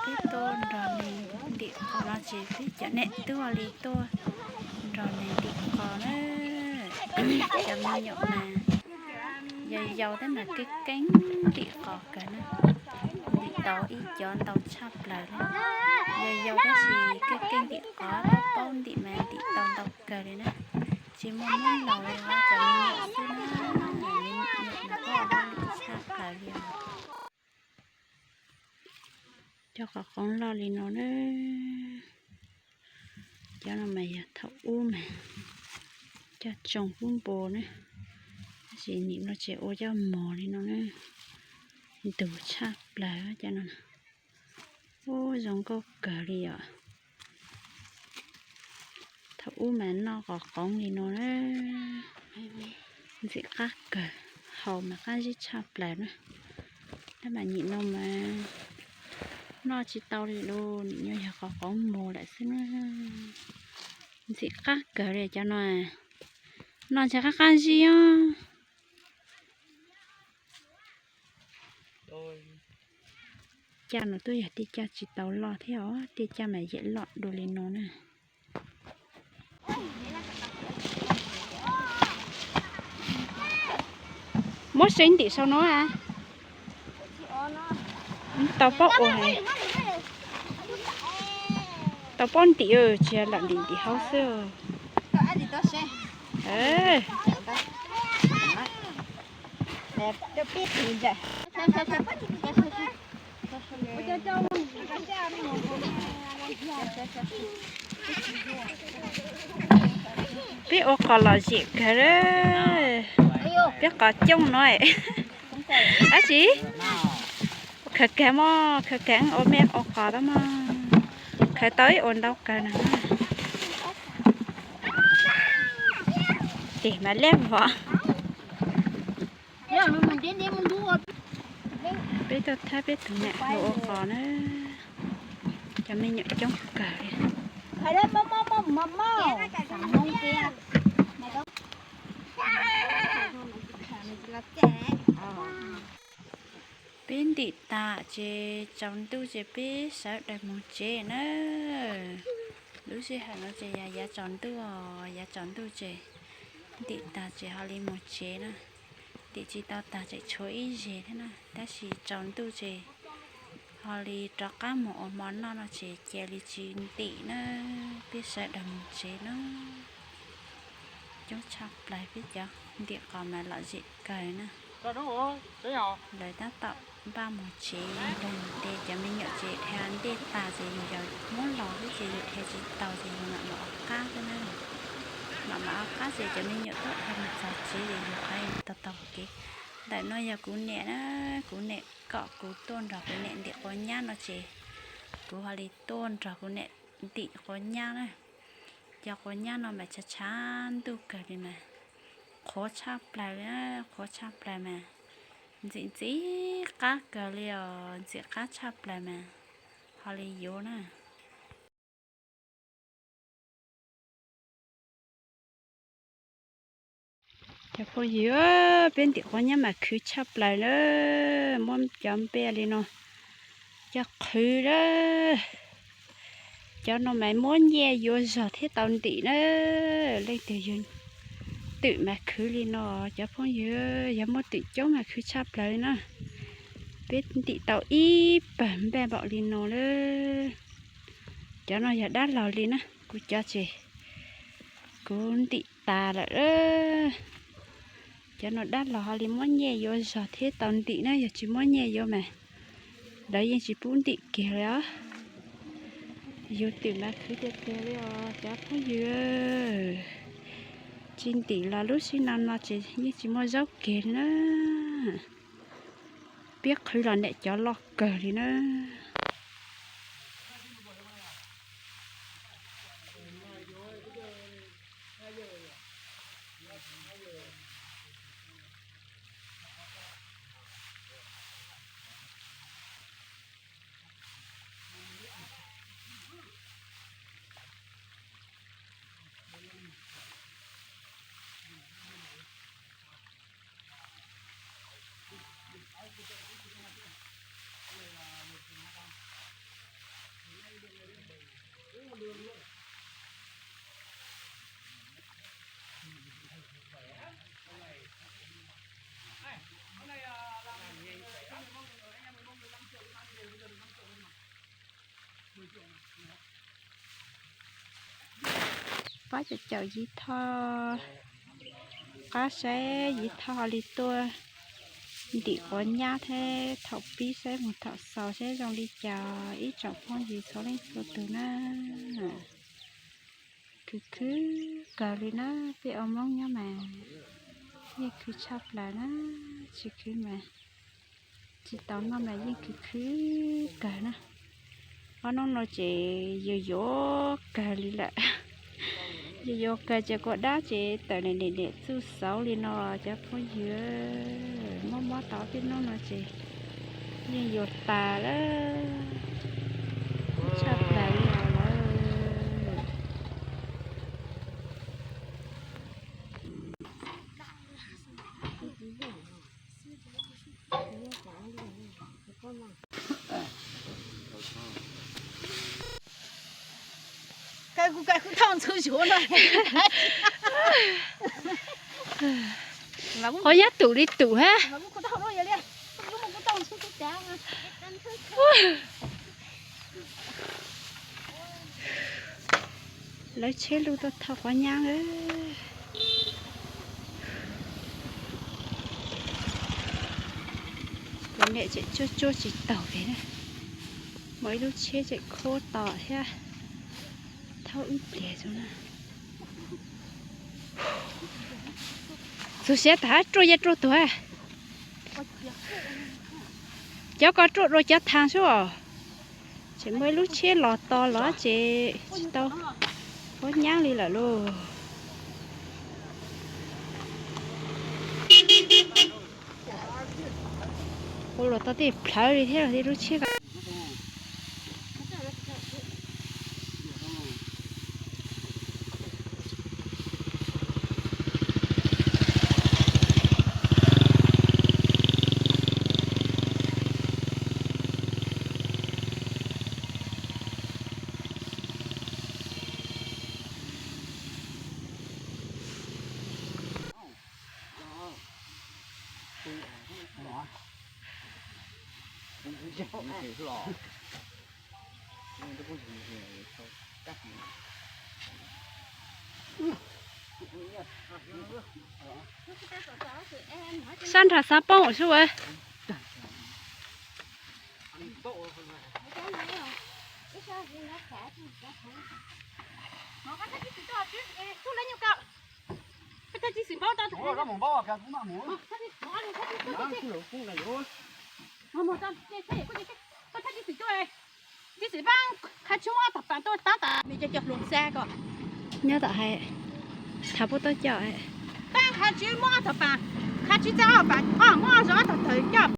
Peb tuaj nrog nws ntim qos no ces peb cov niam tub li tuaj nrog nws ntim qos na. Cov me nyuam mas yau yau tab mas keej keej ntim qos kawg na. Ntim tau ib cov ntau tshaj plaws li. Yau yau tab sis keej keej ntim qos, tau paub ntim mas ntim tau ntau kawg li na. Tsis muaj hnub laus li, cov me nyuam xwb na. Me nyuam mas kuj ua hauj lwm tshaj plaws li os. Cov qos qoov loj li no na. Cov no mas yog thaum ub mas coj tsoo hub npo na, tab sis nim no ces ua coj mos li no na. Ntug tshaj plaws cov no. Ub, zoo nkauj kawg li os. Thaum ub mas noj qos qoov li no na, ntxim qab kawg, haus mas qab zib tshaj plaws na. Tab mas nim no mas noj tsis tau li lawm, nim no yog qos qoov mos lawm xwb na. Ntxim qab kawg li cov no, noj ntshai qab qab zib os. Caj no twb yog tej caj tsis tau loj thiab os, tej caj mas yam loj dua li no na. Muab seev ntim saum no a. Tau paub ua, tau paub ntim, tsis yog lam ntim ntim hauv xwb. Peb ua qos lom zem kawg, peb qos coob no. Dab tsi? Khaws kag mog, khaws kag ua mej ua qos tau mog. Khaws tau ib ua ntau kawg no. Tes mas liab vog. Peb tuaj thab peb tus niam hluas ua qos na. Cov me nyuam coob kawg li. Peb ntim tas ces tsaus ntuj ces peb sawv daws mus tsev na. Lub sij hawm no ces yog yav tsaus ntuj, yav tsaus ntuj ces ntim tas ces ho li mus tsev na. Ntim tsis tau tas tseem tshuav ib zeg thiab na, tab sis tsaus ntuj ces ho li rov qab mus ua hmo noj no ces cia li tsis ntim na, peb sawv daws mus tsev na. Coob tshaj plaws peb cov ntim qos mas lom zem kawg na. Lawv tab tom npaj mus tsev, nrog nws tej cov me nyuam ces dhia ntej tas ces yus yog muab los xwb ces yus dhia tsis tau ces yus mam mam ua qab xwb na. Mam mam ua qab ces cov me nyuam tuaj dhia mus txog tsev ces yus qhov tau taug kev. Ntawm no yog kuv niam na, kuv niam kom kuv tuaj nrog kuv niam ntim quav nyab no ces kuv ho li tuaj nrog kuv niam ntim quav nyab na. Cov quav nyab no mas tshav tshav ntuj kawg li mas, qhuav tshaj plaws li, qhuav tshaj plaws mas, ntxim ntxim qab kawg li os, ntxim qab tshaj plaws mas, ho li yuav na. Cov phooj ywg, peb ntim quav nyab mas khwv tshaj plaws na, muab cov npe li no coj qhwv na. Cov no mas muab nyiaj yuav zog thiab tau ntim na, leej twg yog twm mas khwv li no. Cov phooj ywg, yog muaj twm coob mas khwv tshaj plaws na. Peb ntim tau ib pawg npaj npaum li no na. Cov no yog dab laug li na, kuv cov ces kuv ntim tas lawm. Cov no dab laug ho li muab nyiaj yuav zog thiab tau ntim na, yog tsis muab nyiaj yuav mas lawv yeej tsis pub ntim kiag li os. Yus twm mas khwv tiag tiag li os cov phooj ywg. Tsis ntim los lub sij hawm no ces yeej tsis muaj zaub kiag li na. Peb qhwv los niam cov loj kawg li na. Caum caum Yiv Thoj qab saib Yiv Thoj ho li tuaj ntim quav nyab thiab thaum pib saib mus thaum xaus saib zoo li cas ib tsoom phooj ywg txhua leej txhua tus na. Khwv khwv kawg li na, peb ua Hmoob nyob mas yeej khwv tshaj plaws na, tsis khwv mas tsis tau noj mas yeej khwv khwv kawg na. Ob hnub no ces yuag yuag kawg li lawm. Yuag yuag kawg ces kuas dab ces tawm niam niam txuj xauv li no cov phooj ywg. Mob mob tau ob peb hnub no ces yeej yuag tas lawm, tshaj plaws li lawm. Kuv kuj thauj ntxhuv zuv no. Qhov nyab tum li tum hab. Lawv tsheb luj tuaj thauj quav nyab. Cov niam tseem tsuag tsuag tsis taug li na. Muaj ib lub tsheb tseem khuab tos thiab. Thauj ib pliag xwb na. Txhua siab tas ruaj yaj ruaj tuag. Cov ko ruaj dua cov thav xwb os. Tseem muaj ib lub tsheb los tos los ces tsis tau quav nyab li lawm lauj. Ua luam tau tej plhawv li thiab los tej lub tsheb ko. Sab nrad xav poob xwb. Nyob tom hais, thav pub tau coj, khav tsis muab ob tog pas, khav tsis txaj ob pas, muab ob tog tawg coj.